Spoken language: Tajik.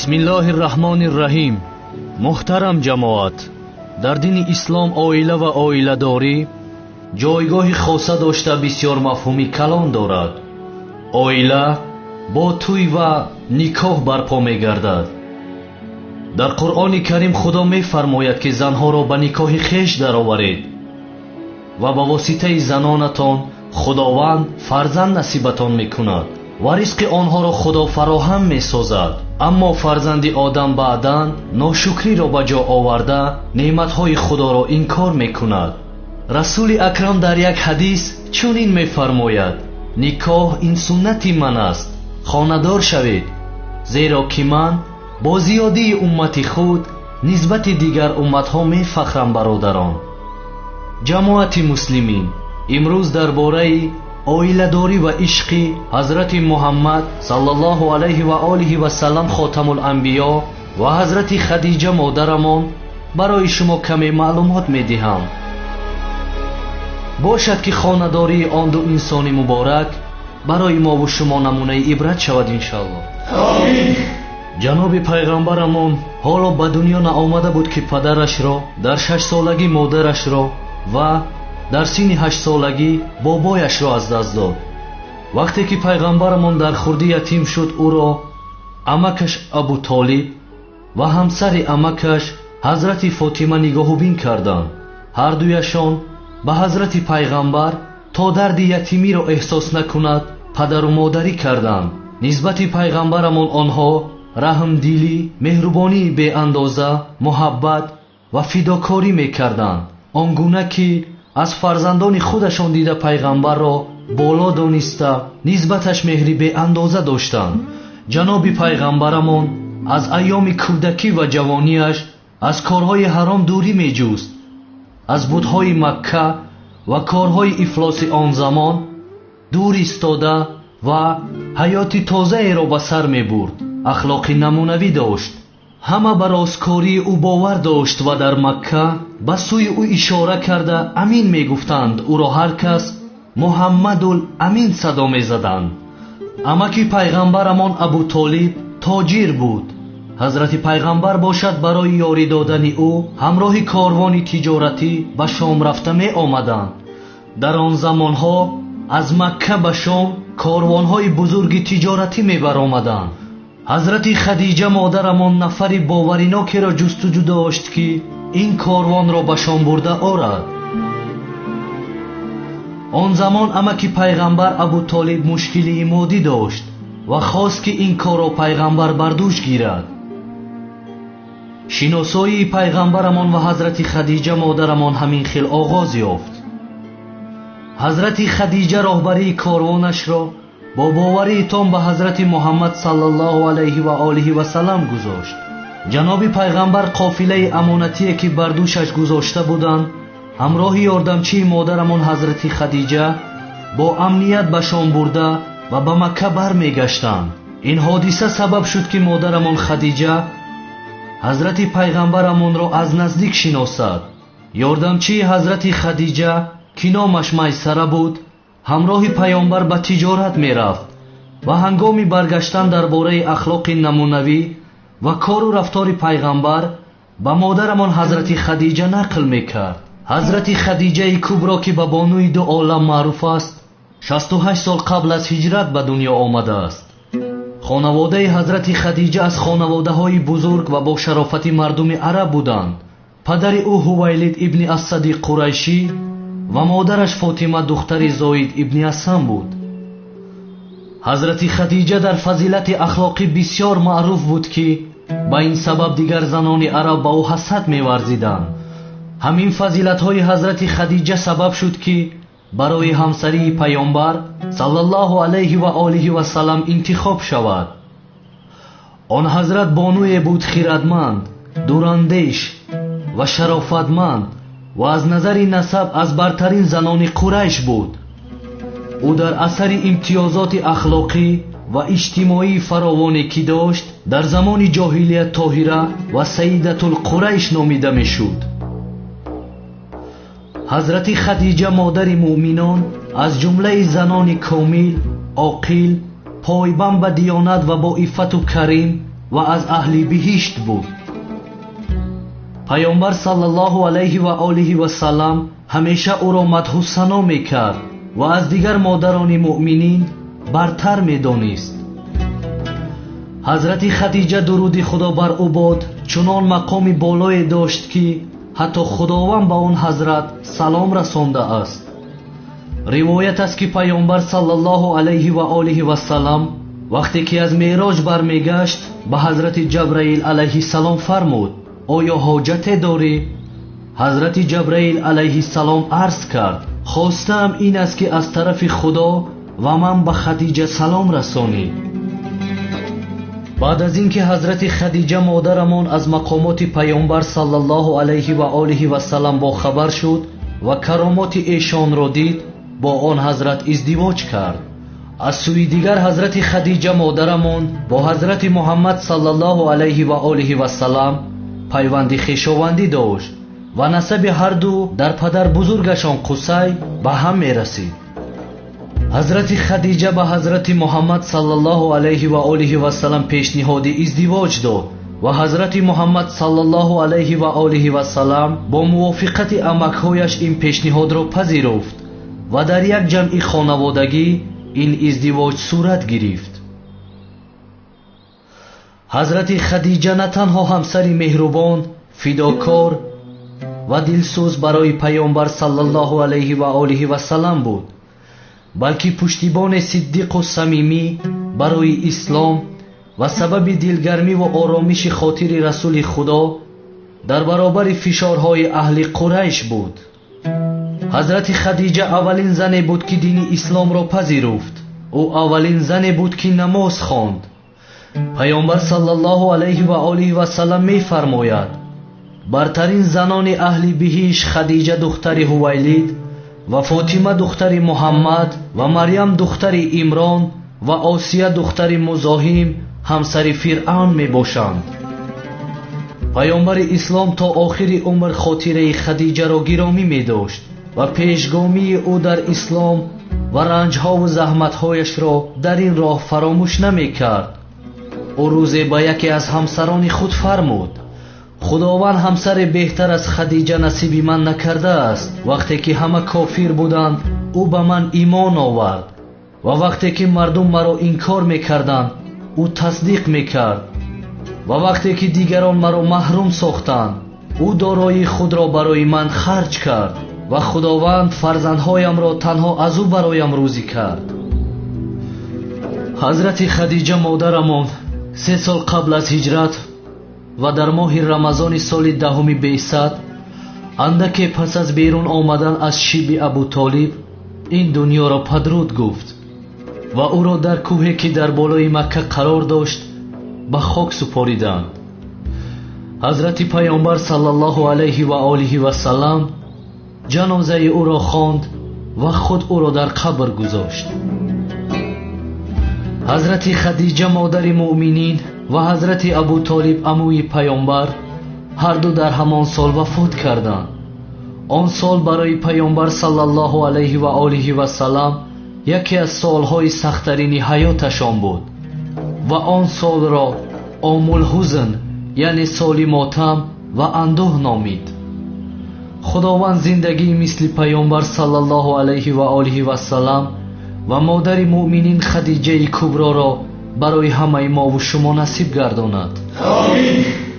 Бисмиллоҳир-раҳмонир-раҳим. Муҳтарам ҷамоат, дар дини ислом оила ва оиладорӣ ҷойгоҳи хоса дошта бисёр мафҳуми калон дорад. Оила бо тӯй ва никоҳ барпо мегардад. Дар Қуръони Карим Худо мефармояд, ки занҳоро ба никоҳи хеш дароваред ва ба воситаи занонатон Худованд фарзанд насибатон мекунад ва ризқи онҳоро Худо фароҳам месозад. Аммо фарзанди Одам баъдан ношукриро ба ҷо оварда неъматҳои Худоро инкор мекунад. Расули Акрам дар як ҳадис чунин мефармояд: никоҳ ин суннати ман аст, хонадор шавед, зеро ки ман бо зиёдии уммати худ нисбати дигар умматҳо мефахрам. Бародарон, ҷамоати муслимин, имрӯз дар бораи оиладорӣ ва ишқи ҳазрати Муҳаммад саллаллоҳу алайҳи ва олиҳи васаллам хотамул-анбиё ва ҳазрати Хадиҷа модарамон барои шумо каме маълумот медиҳам. Бошад ки хонадории он ду инсони муборак барои мову шумо намунаи ибрат шавад, иншоаллоҳ. Омин. Ҷаноби пайғамбарамон ҳоло ба дунё наомада буд, ки падарашро дар 6 солагӣ, модарашро ва дар синни 8 солагӣ бобояшро аз даст дод. Вақте ки пайғамбарамон дар хурдӣ ятим шуд, ӯро амакаш Абутолиб ва ҳамсари амакаш ҳазрати Фотима нигоҳубин карданд. Ҳардуяшон ба ҳазрати пайғамбар то дарди ятимиро эҳсос накунад падару модарӣ карданд. Нисбати пайғамбарамон онҳо раҳмдилӣ, меҳрубонии беандоза, муҳаббат ва фидокорӣ мекарданд, он гуна ки аз фарзандони худашон дида пайғамбарро боло дониста нисбаташ меҳри беандоза доштанд. Ҷаноби пайғамбарамон аз айёми кӯдакӣ ва ҷавониаш аз корҳои ҳаром дурӣ меҷуст. Аз бутҳои Макка ва корҳои ифлоси он замон дур истода ва ҳаёти тозаеро ба сар мебурд. Ахлоқи намунавӣ дошт. Ҳама ба росткории ӯ бовар дошт ва дар Макка ба сӯи ӯ ишора карда Амин мегуфтанд. Ӯро ҳар кас Муҳаммадул Амин садо мезаданд. Амаки пайғамбарамон Абутолиб тоҷир буд. Ҳазрати пайғамбар бошад барои ёрӣ додани ӯ ҳамроҳи корвони тиҷоратӣ ба Шом рафта меомаданд. Дар он замонҳо аз Макка ба Шом корвонҳои бузурги тиҷоратӣ мебаромаданд. Ҳазрати Хадиҷа модарамон нафари боваринокеро ҷустуҷӯ дошт, ки ин корвонро ба Шом бурда орад. Он замон амаки пайғамбар Абутолиб мушкилии моддӣ дошт ва хост, ки ин корро пайғамбар бар дӯш гирад. Шиносоии пайғамбарамон ва ҳазрати Хадиҷа модарамон ҳамин хел оғоз ёфт. Ҳазрати Хадиҷа роҳбарии корвонашро бо боварии том ба ҳазрати Муҳаммад саллаллоҳу алайҳи ва олиҳи васаллам гузошт. Ҷаноби пайғамбар қофилаи амонатие, ки бар дӯшаш гузошта буданд, ҳамроҳи ёрдамчии модарамон ҳазрати Хадиҷа бо амният ба Шом бурда ва ба Макка бармегаштанд. Ин ҳодиса сабаб шуд, ки модарамон Хадиҷа ҳазрати пайғамбарамонро аз наздик шиносад. Ёрдамчии ҳазрати Хадиҷа, ки номаш Майсара буд, ҳамроҳи паёмбар ба тиҷорат мерафт ва ҳангоми баргаштан дар бораи ахлоқи намунавӣ ва кору рафтори пайғамбар ба модарамон ҳазрати Хадиҷа нақл мекард. Ҳазрати Хадиҷаи Кубро, ки ба бонуи ду олам маъруф аст, 68 сол қабл аз ҳиҷрат ба дунё омадааст. Хонаводаи ҳазрати Хадиҷа аз хонаводаҳои бузург ва бо шарофати мардуми араб буданд. Падари ӯ Ҳувайлид ибни Асади Қурайшӣ ва модараш Фотима духтари Зоид ибни Асам буд. Ҳазрати Хадиҷа дар фазилати ахлоқӣ бисёр маъруф буд, ки ба ин сабаб дигар занони араб ба ӯ ҳасад меварзиданд. Ҳамин фазилатҳои ҳазрати Хадиҷа сабаб шуд, ки барои ҳамсарии паёмбар саллаллоҳу алайҳи ва олиҳи васаллам интихоб шавад. Он ҳазрат бонуе буд хирадманд, дурандеш ва шарофатманд ва аз назари насаб аз бартарин занони Қурайш буд. Ӯ дар асари имтиёзоти ахлоқӣ ва иҷтимоии фаровоне, ки дошт, дар замони ҷоҳилият Тоҳира ва Саидатул Қурайш номида мешуд. Ҳазрати Хадиҷа модари муъминон аз ҷумлаи занони комил, оқил, пойбанд ба диёнат ва бо иффату карим ва аз аҳли биҳишт буд. Паёмбар саллаллоҳу алайҳи ва олиҳи васаллам ҳамеша ӯро мадҳу сано мекард ва аз дигар модарони муъминин бартар медонист. Ҳазрати Хадиҷа дуруди Худо бар ӯ бод чунон мақоми болое дошт, ки ҳатто Худованд ба он ҳазрат салом расондааст. Ривоят аст, ки Паёмбар саллаллоҳу алайҳи ва олиҳи васаллам вақте ки аз Меъроҷ бармегашт, ба ҳазрати Ҷабраил алайҳиссалом фармуд: оё ҳоҷате дорӣ? Ҳазрати Ҷабраил алайҳиссалом арз кард: хостаам ин аст, ки аз тарафи Худо ва ман ба Хадиҷа салом расонӣ. Баъд аз ин ки ҳазрати Хадиҷа модарамон аз мақомоти Паёмбар саллаллоҳу алайҳи ва олиҳи васаллам бохабар шуд ва каромоти эшонро дид, бо он ҳазрат издивоҷ кард. Аз сӯи дигар ҳазрати Хадиҷа модарамон бо ҳазрати Муҳаммад саллаллоҳу алайҳи ва олиҳи васаллам пайванди хешовандӣ дошт ва насаби ҳарду дар падар бузургашон Қусай ба ҳам мерасид. Ҳазрати Хадиҷа ба ҳазрати Муҳаммад саллаллоҳу алайҳи ва олиҳи васаллам пешниҳоди издивоҷ дод ва ҳазрати Муҳаммад саллаллоҳу алайҳи ва олиҳи васаллам бо мувофиқати амакҳояш ин пешниҳодро пазируфт ва дар як ҷамъи хонаводагӣ ин издивоҷ сурат гирифт. Ҳазрати Хадиҷа на танҳо ҳамсари меҳрубон, фидокор ва дилсӯз барои Паёмбар саллаллоҳу алайҳи ва олиҳи васаллам буд, балки пуштибони сиддиқу самимӣ барои ислом ва сабаби дилгармӣ ва оромиши хотири Расули Худо дар баробари фишорҳои аҳли Қурайш буд. Ҳазрати Хадиҷа аввалин зане буд, ки дини исломро пазируфт. Ӯ аввалин зане буд, ки намоз хонд. Паёмбар саллаллоҳу алайҳи ва олиҳи васаллам мефармояд: бартарин занони аҳли биҳишт Хадиҷа духтари Ҳувайлид ва Фотима духтари Муҳаммад ва Марьям духтари Имрон ва Осия духтари Музоҳим ҳамсари Фиръавн мебошанд. Паёмбари ислом то охири умр хотираи Хадиҷаро гиромӣ медошт ва пешгомии ӯ дар ислом ва ранҷҳову заҳматҳояшро дар ин роҳ фаромӯш намекард. Ӯ рӯзе ба яке аз ҳамсарони худ фармуд: Худованд ҳамсаре беҳтар аз Хадиҷа насиби ман накардааст. Вақте ки ҳама кофир буданд, ӯ ба ман имон овард ва вақте ки мардум маро инкор мекарданд, ӯ тасдиқ мекард ва вақте ки дигарон маро маҳрум сохтанд, ӯ дороии худро барои ман харҷ кард ва Худованд фарзандҳоямро танҳо аз ӯ бароям рӯзӣ кард. Ҳазрати Хадиҷа модарамон 3 сол қабл аз ҳиҷрат ва дар моҳи Рамазони соли 10 беъсат, андаке пас аз берун омадан аз шиби Абутолиб, ин дунёро падруд гуфт ва ӯро дар кӯҳе, ки дар болои Макка қарор дошт, ба хок супориданд. Ҳазрати Паёмбар саллаллоҳу алайҳи ва олиҳи васаллам ҷанозаи ӯро хонд ва худ ӯро дар қабр гузошт. Ҳазрати Хадиҷа модари муъминин ва ҳазрати Абутолиб амӯи Паёмбар ҳарду дар ҳамон сол вафот карданд. Он сол барои Паёмбар саллаллоҳу алайҳи ва олиҳи васаллам яке аз солҳои сахттарини ҳаёташон буд ва он солро Омулҳузн, яъне соли мотам ва андӯҳ номид. Худованд зиндагии мисли Паёмбар саллаллоҳу алайҳи ва олиҳи васаллам ва модари муъминин Хадиҷаи Куброро барои ҳамаи мову шумо насиб гардонад. Амин.